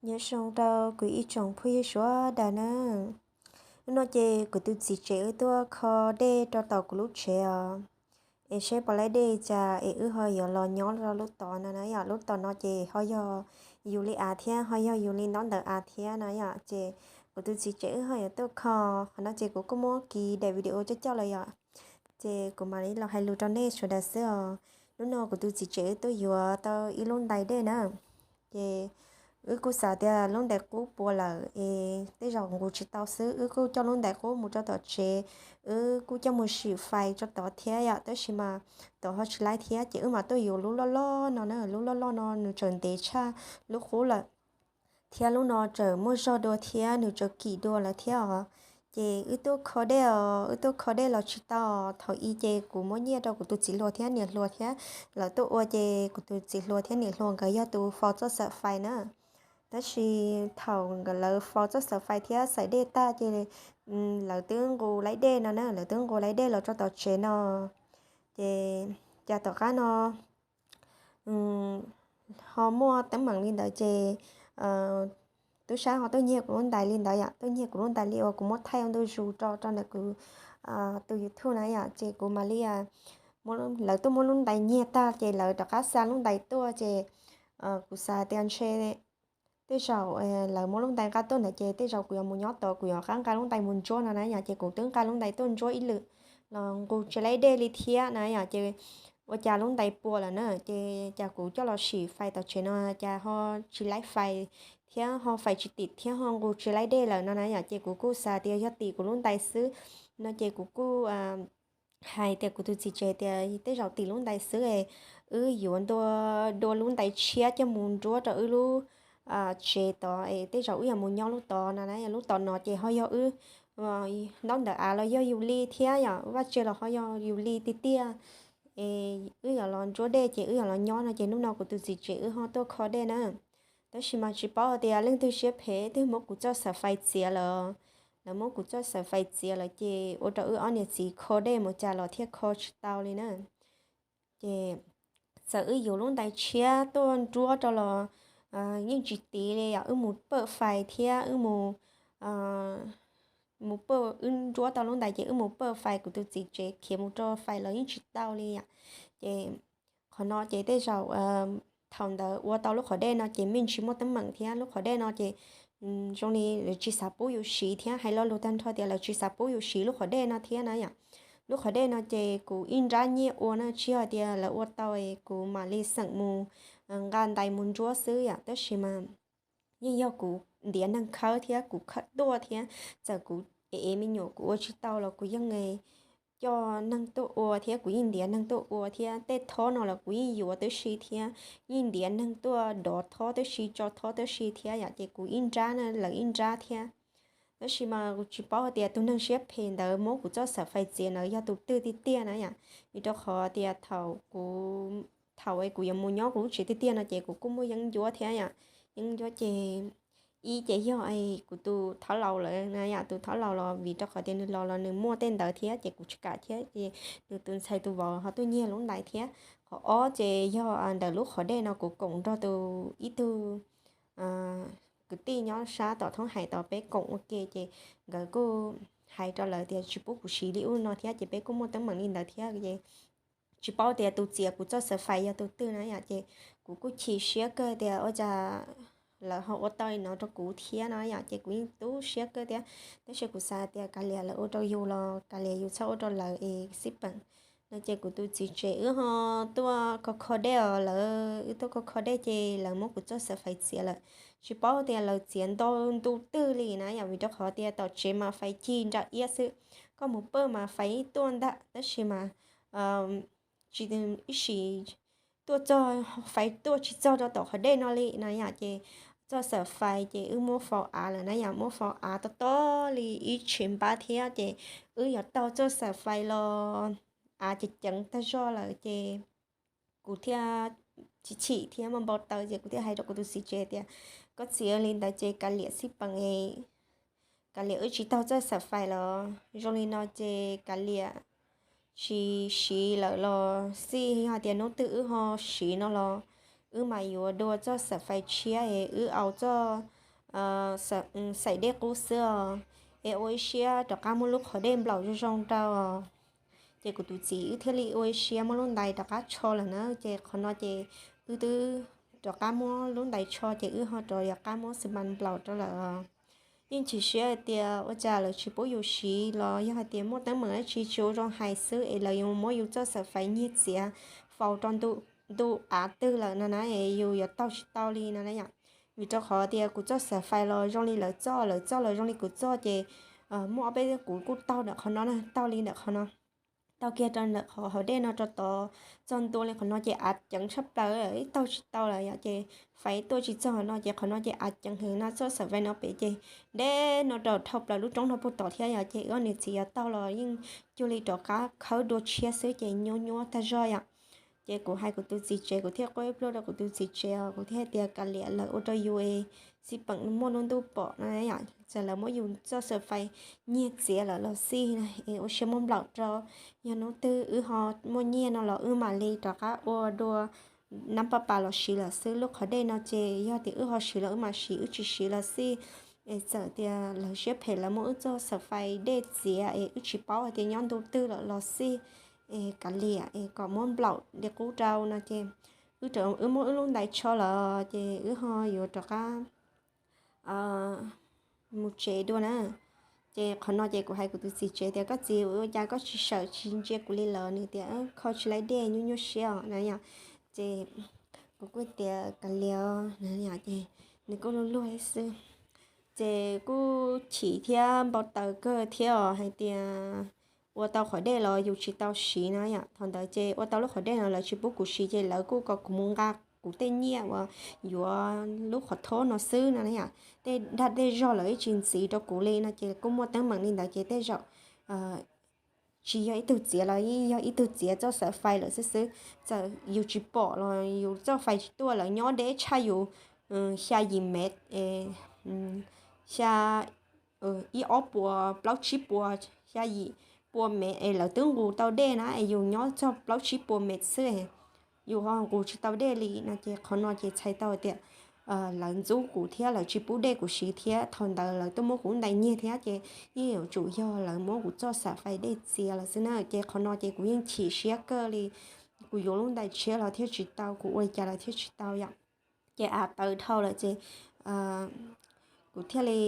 Nyob zoo rau kuv ib tsoom phooj ywg sawv daws na. Hnub no ces kuv tus txiv tsev wb tuaj kho dej rau tom kuv lub tsev os. Es seb puas laib dej cas es wb ho yuav los nyob rau lub tod no na yom. Lub tod no ces ho yog yus li av thiab ho yog yus li ntaub ntawv av thiab na yom. Ces kuv tus txiv tsev wb ho yuav tuaj kho. Qhov no ces kuv kuj muab kiv daim video coj coj los yom. Ces kuv mam li los hais lus rau nej sawv daws xwb os. Hnub no kuv tus txiv tsev wb tuaj yuav tau ib lub ntais dej na. Ces wb kuj xav tias lub ntais qub puas lawm es tej zaum nqus tsis tau xwb, wb kuj coj lub ntais qub mus rau tom tsev, wb kuj coj mus sim fais rau tod thiab yom, tab sis mas tod ho tsis laib thiab, ces wb mam tuaj yuav lub loj loj no na, lub loj loj no nws tseem ntev tshaj lub qub lawm, thiab lub no tseem muaj zog dua thiab nws tseem kim dua lawm thiab os. Ces wb tuaj kho dej os, wb tuaj kho dej los tsis tau. Thaum i ces kuv muab nyiaj rau kuv tus txiv hluas thiab niam hluas thiab lawv tuaj ua, ces kuv tus txiv hluas thiab niam hluas nkawd yog tus faus txoj xaim fais na. Tab sis thaum nkawd lawv faus txoj xaim fais thiab xaim dej tag ces lawv twb nqus laib dej no na, lawv twb nqus laib dej los rau tom tsev no. Ces cas tom qab no ho muaj teeb meem li ntawd ces tub sab ho tuaj nyiag kuv lub ntais li ntawd yom, tuaj nyiag kuv lub ntais li uas kuv muab thaij ua ntu zus rau rau ntawm kuv tus YouTube na yom, ces kuv mam li, lawv tuaj muab lub ntais nyiag tag ces lawv rov qab xa lub ntais tuaj ces kuv xav tias ntshe tej zaum lawv muab lub ntais nqa tuaj ntawd ces tej zaum kuv yuav mus nyob tod, kuv yuav rov qab nqa lub ntais mus ntsuab no na yom, ces kuv twb nqa lub ntais tuaj ntsuab ib lwm los nqus tsis laib dej li thiab na yom, ces ua cas lub ntais puas lawm na, ces cas kuv coj los sim fais tom tsev no cas ho tsis laib fais thiab ho fais tsis tim thiab ho nqus tsis laib dej lawm no na yom, ces kuv kuj xav tias yog tim kuv lub ntais xwb no ces kuv kuj hais tias kuv tus txiv tsev tias tej zaum tim lub ntais xwb es wb yuav ntua dua lub ntais tshiab coj mus nruab rau wb lub tsev tod es tej zaum wb yuav mus nyob lub tod no na, lub tod no ces ho yog wb ntaub ntawv av los yog yus li thiab yom, vaj tse los ho yog yus li tiag tiag. Es wb yuav los ntsuab dej ces wb yuav los nyob no ces hnub no kuv tus txiv tsev wb ho tuaj kho dej na. Tab sis mas tsis paub hais tias leej twg siab phem twb muab kuv txoj xaim fais txiav lawm. Lawv muab kuv txoj xaim fais txiav lawm ces ua rau wb ob niam txiv kho dej mus cas los thiaj kho tsis tau li na. Ces txawm wb yuav lub ntais tshiab tuaj nruab rau los yeej tsis tiv li yom, wb mus pawj fais thiab wb mus, mus pawj, wb nruab tau lub ntais ces wb mus pawj fais, kuv tus txiv tsev khiav mus rau fais los yeej tsis tau li yom. Ces qhov no ces tej zaum thaum ntawd ua tau lub qhov dej no ces me ntsis muaj teeb meem thiab, lub qhov dej no ces zoo li lawv tsis xav pub yus siv thiab, hais lo lus tag nrho tias lawv tsis xav pub yus siv lub qhov dej no thiab na yom. Lub qhov dej no ces kuv ib nrab nyiaj ua na, tsis yog tias lawv ua tau es kuv mam li xeem mus nqa ntais mus nruab xwb yom, tab sis mas yeej yog kuv ntiav neeg khawb thiab kuv khawb tuaj thiab, txawm kuv ev ev me nyuam kuv ua tsis tau los kuv yeej coj neeg tuaj ua thiab kuv yeej ntiav neeg tuaj ua thiab, tej thob no los kuv yeej yuav tib si thiab, yeej ntiav neeg tuaj dov thob tib si tso thob tib si thiab yom, ces kuv ib nrab na lawv ib nrab thiab. Tab sis mas kuv tsis paub hais tias tus neeg siab phem ntawd muab kuv txoj xaim fais txiav ntawd yog tus twg tiag tiag na yom, vim rau qhov tias thaum kuv, thaum es kuv yuav mus nyob kuv lub tsev tiag tiag no ces kuv kuj muaj yeeb ncuab thiab yom, yeeb ncuab ces ib ces yog kuv tus thaub laus lawm na yom, tus thaub laus los vim rau qhov tias nws laus los nws muaj tej ntawd thiab ces kuv tsis kam thiab ces nws tus ntxhais tus vauv ho tuaj nyiag lub ntais thiab. Qhov ob ces yog ntawm lub qhov dej no kuv koom nrog tus ib tug kwv tij nyob sab tom thoob hais tod peb koom ua ke ces nkawd kuj hais rau lawv tias tsis pub kuv siv li ub no thiab ces peb kuj muaj teeb meem li ntawd thiab ces tsis paub tias tus txiav kuv txoj xaim fais yog tus twg na yom, ces kuv kuj chim siab kawg tias ua cas lawv ho ua tau li no rau kuv thiab no yom, ces kuv yeej tu siab kawg thiab. Tab sis kuv xav tias kav liam lawv ua rau yus los kav liam yus txhob ua rau lawv es xij peem no ces kuv tus txiv tsev wb ho tuaj kho kho dej os, lawv wb tuaj kho kho dej ces lawv muab kuv txoj xaim fais txiav lawm. Tsis paub tias lawv txiav ntau ntu twg li na yom, vim rau qhov tias tom tsev mas fais cig nram iab xwb, koj mus pawj mas fais tuaj ntag, tab sis mas tsis, ib sim tuaj txog, fais tuaj tsis txog rau tom qhov dej no li na yom, ces txoj xaim fais ces wb muab faus av lawm na yom, muab faus av tob tob li ib tshim npab thiab ces wb yuav taug txoj xaim fais los av ceev ceev tag zog lawm ces kuv thiaj chim chim thiab muaj npau taws ces kuv thiaj hais rau kuv tus txiv tsev tias koj txiav li ntawd ces kav liam xij peem, kav liam wb tsis taug txoj xaim fais los zoo li no ces kav liam tsis siv lawm los xij, yog hais tias hnub twg wb ho siv no los wb mas yuav dua txoj xaim fais tshiab es wb au txoj xaim dej qub xwb os, es ua ib siab rov qab muab lub qhov dej nplaum zoo zoo rau. Ces kuv tus txiv wb thiaj li ua ib siab muab lub ntais rov qab tsho lawm na. Ces qhov no ces wb twb rov qab muab lub ntais tsho ces wb ho rov qab muab xi mas nplaum rau lawm. Yeej chim siab hais tias ua cas lawv tsis pub yus siv los yog hais tias muaj teeb meem dab tsi tsis ua zoo hais xwb es lawv yuav muab yus txoj xaim fais nyiag txiav faus rau ntu av twg lawm no na, es yus yuav taug tsis tau li no na yom. Vim rau qhov tias kuv txoj xaim fais los zoo li lawv txoj, lawv txoj los zoo li kuv txoj ces muaj ob peb kuv kuj taug ntawm qhov no na, taug li ntawm qhov no, taug kiag rau ntawm qhov hauv dej no rau tod, txog ntua li qhov no ces av ceev tshaj plaws, taug tsis tau lawm yom. Ces fais tuaj tsis txog qhov no ces qhov no ces av ceev heev no, txoj xaim fais no pem ces deb no rau dhau plaws lub roob no puag tod thiab yom. Ces wb niam txiv yuav taug los yeej cuag li rov qab khawb dua tshiab xwb ces nyuaj nyuaj tag zog yom. Ces kuv hais kuv tus txiv tsev, kuv thiaj quaj ib pluag rau kuv tus txiv tsev os, kuv thiaj hais tias kav liam, lawv ua rau yus es xij peem muaj lub ntuj pom no yom, txawm lawv muab yus txoj xaim fais nyiag txiav lawm los xij na, es ua siab muab nplaum rau, yog hnub twg wb ho muaj nyiaj no los wb mam li rov qab ua dua nab paj pas los siv lawm xwb. Lub qhov dej no ces yog tias wb ho siv los wb mam siv, wb tsis siv los xij. Es txawm tias lawv siab phem lawv muab wb txoj xaim fais dej txiav es wb tsis paub hais tias nyob ntu twg lawm los xij, es kav liam es kom muab nplaum li qub rau no ces wb, wb muab wb lub ntais tsho lawm ces wb ho yuav rov qab mus tsev dua na. Ces qhov no ces kuv hais kuv tus txiv tsev tias koj txiv, ua cas koj tsis sawm tsis ntsia kuv li lawm? Nws tias kho tsis laib dej, nyuaj nyuaj siab os na yom. Ces kuv kuj tias kav liam os na yom, ces nws kuj luag luag xwb. Ces kuj chim thiab npau taws kawg thiab os, hais tias ua tau qhov dej los yus tsis tau siv na yom. Thaum ntawd ces ua tau lub qhov dej no lawv tsis pub kuv siv ces lawv kuj kom kuv mus nqa kuv tej nyiaj uas yuav lub qhov thob no xwb no na yom. Tej dag tej zog lawv ib tsis ntxiv rau kuv li no ces kuj muaj teeb meem li ntawd ces tej zaum tsis yog ib tug txiav los yeej yog ib tug txiav txoj xaim fais lawm xwb xwb. Txawm yus tsis pom los yus txoj fais tsis tuaj, lawv nyob deb tshaj yus xya yim mev, xya, ib ob puas, plaub tsib puas, xya yim pua mev es lawv twb nqus tau dej na, es yus nyob txog plaub tsib puas mev xwb, yus ho nqus tsis tau dej li no ces qhov no ces txhais tau tias lawv ntxub kuv thiab lawv tsis pub dej kuv siv thiab. Thaum ntawd lawv tuaj muab kuv ntais nyiag thiab ces yeej yuav tsum yog lawv muab kuv txoj xaim fais dej txiav lawm xwb na. Ces qhov no ces kuv yeej chim siab kawg li. Kuv yuav lub ntais tshiab los thiaj tsis tau, kuv ua li cas los thiaj tsis tau yom. Ces av tawv dhau lawm ces kuv thiaj li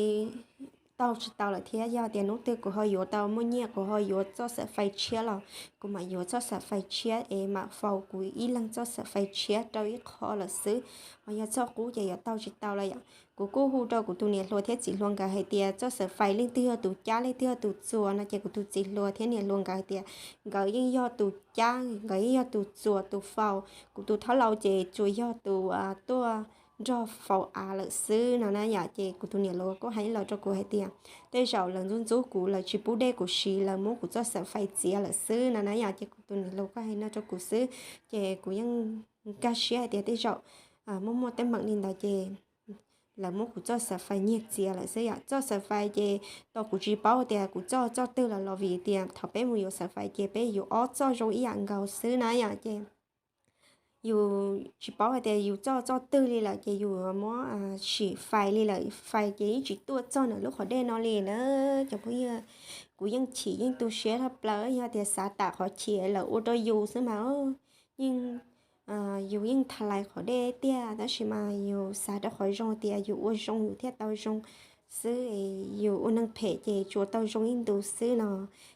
taug tsis tau lawm thiab. Yog tias hnub twg kuv ho yuav tau muaj nyiaj, kuv ho yuav txoj xaim fais tshiab los kuv mam yuav txoj xaim fais tshiab es mam faus kuv ib leeg txoj xaim fais tshiab rau ib qho lawm xwb. Ho yog txoj qub ces yuav taug tsis tau lawm yom. Kuv kuj hu rau kuv tus niam hluas thiab txiv hluas nkawd hais tias txoj xaim fais leej twg yog tus cab leej twg yog tus txuas no ces kuv tus txiv hluas thiab niam hluas nkawd hais tias nkawd yeej yog tus cab, nkawd yeej yog tus txuas tus faus. Kuv tus thab laus ces tsuas yog tus tuaj nrog faus av lawm xwb no na yom. Ces kuv tus niam hluas kuj hais los rau kuv hais tias tej zaum lawv ntxub ntxub kuv, lawv tsis pub dej kuv siv, lawv muab kuv txoj xaim fais txiav lawm xwb no na yom. Ces kuv tus niam hluas kuj hais no rau kuv xwb. Ces kuv yeej nkag siab hais tias tej zaum muaj muaj teeb meem li ntawd ces lawv muab kuv txoj xaim fais nyiag txiav lawm xwb yom. Txoj xaim fais ces tau kuv tsis paub tias kuv txoj txoj twg lawm los vim tias thaum peb mus yuav xaim fais ces peb yuav ob txoj zoo ib yam nkaus xwb na yom. Ces yus tsis paub hais tias yus txoj txoj twg li lawm ces yus muab sim fais li lawm, fais ces yeej tsis tuaj txog ntawm lub qhov dej no li na. Cov phooj ywg, kuv yeej chim yeej tu siab thaj plaws, yog tias xav tam qhov chim lawv ua rau yus xwb mas yeej yus yeej tha lais qhov dej tiag, tab sis mas yus xav rau qhov zoo tias yus ua zoo yus thiaj tau zoo xwb, yus ua neeg phem ces tsuas tau zoo ib ntus xwb no.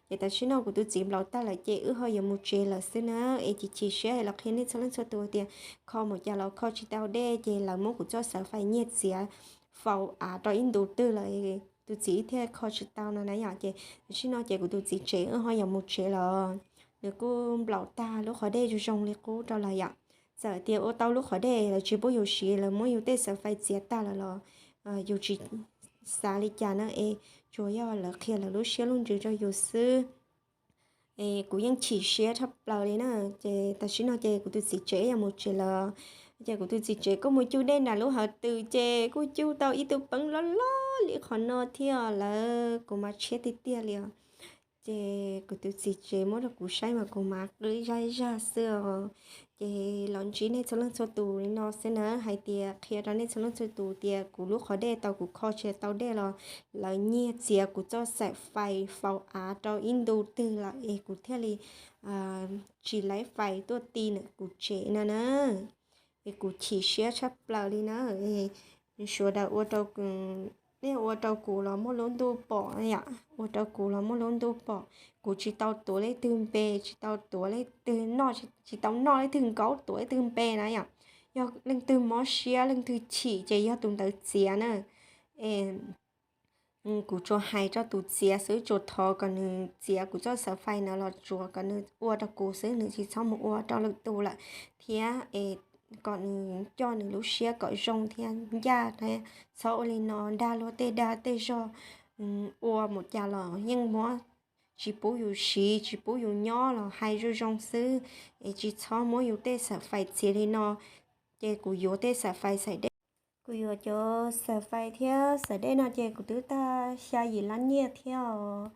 Ces tam sim no kuv tus txiv nplaum tag lawm ces wb ho yuav mus tsev lawm xwb na. Es chim chim siab los qhia nej txhua leej txhua tus tias kho mus cas los kho tsis tau dej ces lawv muab kuv txoj xav fais nyiag txiav faus av rau ib ntus twg lawm. Tus txiv thiaj kho tsis tau no na yom. Ces tam sim no ces kuv tus txiv tsev wb ho yuav mus tsev los nws kuj nplaum tag lub qhov dej zoo zoo li qub rau lawm yom. Txawm tias ua tau lub qhov dej lawv tsis pub yus siv, lawv muab yus tej xav fais txiav tag lawm los yus tsis xav li cas na, es tsuas yog lawv qhia lawv lub siab lub ntsws rau yus xwb. Es kuv yeej chim siab tshaj plaws li na. Ces tam sim no ces kuv tus txiv tsev yuav mus tsev lawm. Ces kuv tus txiv tsev kuj mus cug dej nram lub hawv tws ces kuj cug tau ib tug peeb loj loj li qhov no thiab lawm, kuv mas tshiab tiag tiag li os. Ces kuv tus txiv tsev muab rau kuv saib mas kuv mas qw zaj zaj xwb os. Ces los ntsib nej txhua leej txhua tus li no xwb na, hais tias qhia rau nej txhua leej txhua tus tias kuv lub qhov dej tau kuv kho tsis tau dej los lawv nyiag txiav kuv txoj xaim fais faus av rau ib ntu twg lawm es kuv thiaj li tsis laib fais tuaj ti ntawm kuv tsev no na. Es kuv chim siab tshaj plaws li na. Sawv daws ua rau, nej ua rau kuv los muaj lub ntuj pom yom, ua rau kuv los muaj lub ntuj pom. Kuv tsis tau tuav leej twg npe, tsis tau tuav leej twg noj, tsis tau noj leej twg nkaub, tuav leej twg npe na yom. Yog leej twg mob siab, leej twg chim ces yog tus ntawd txiav na. Es kuv tsuas hais rau tus txiav xwb, tsuas thov kom nws txiav kuv txoj xaim fais no los tsuas kom nws ua rau kuv xwb, nws tsis txhob mus ua rau lwm tus lawm, thiab es kom nws coj nws lub siab kom zoo thiab ncaj thiab txhob ua li no dag luag tej dag tej zog. Ua mus cas los yeej muab, tsis pub yus siv, tsis pub yus nyob los hais zoo zoo xwb, es tsis txhob muab yus tej xaim fais txiav li no. Ces kuv yuav tej xaim fais xaim dej, kuv yuav cov xaim fais thiab xaim dej no ces kuv twb tag xya yim lab nyiaj thiab os.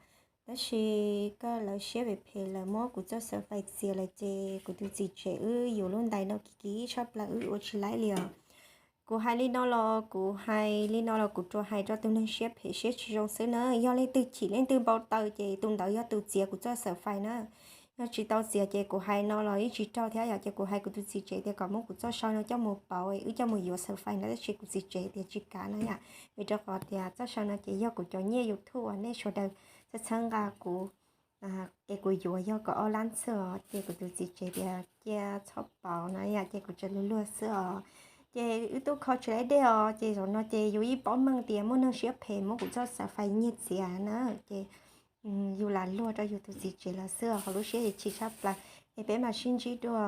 Tab sis koj lawv siab phem phem lawv muab kuv txoj xaim fais txiav lawm ces kuv tus txiv tsev wb yuav lub ntais no kiv kiv tshaj plaws, wb ua tsis laib li os. Kuv hais li no los kuv hais li no los kuv tsuas hais rau tus neeg siab phem siab tsis zoo xwb na. Yog leej twg chim leej twg npau taws ces tus ntawd yog tus txiav kuv txoj xaim fais na. Yog tsis tau txiav ces kuv hais no los yeej tsis raug thiab yom, ces kuv hais kuv tus txiv tsev tias kom muab kuv txoj saw no coj mus pauv, wb coj mus yuav xaim fais no, tab sis kuv txiv tsev tias tsis kam na yom, vim rau qhov tias txoj saw no ces yog kuv cov nyiaj YouTube uas nej sawv daws txhawb txhawb nqa kuv, ces kuv yuav yog kaum ob lab xwb os, ces kuv tus txiv tsev tias cia txhob pauv na yom, ces kuv tseem luag luag xwb os. Ces wb twb kho tsis laib dej os, ces zaum no ces yus yeej paub meej tias muaj neeg siab phem muab kuv txoj xaim fais nyiag txiav na, ces yus lam luag rau yus tus txiv tsev lawm xwb os, hauv lub siab chim tshaj plaws. Es peb mam sib ntsib dua.